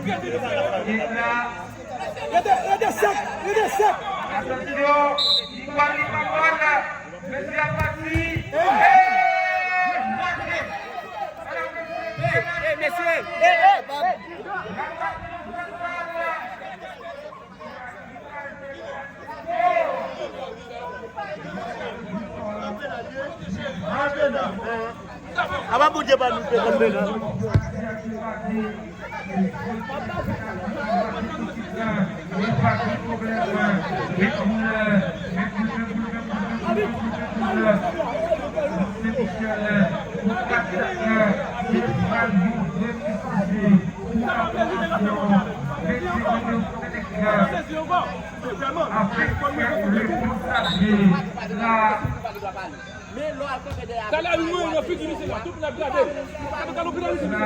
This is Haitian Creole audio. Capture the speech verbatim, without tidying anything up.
Rete, rete sèk, rete sèk. Atansyon, li pral, li pral, mesye a pati. Hey, mesye. Apa Bondye pa nou te konn deja. Talè a vin mwen nan figi misye la, tout moun ap gade. Gade galopi nan misye la.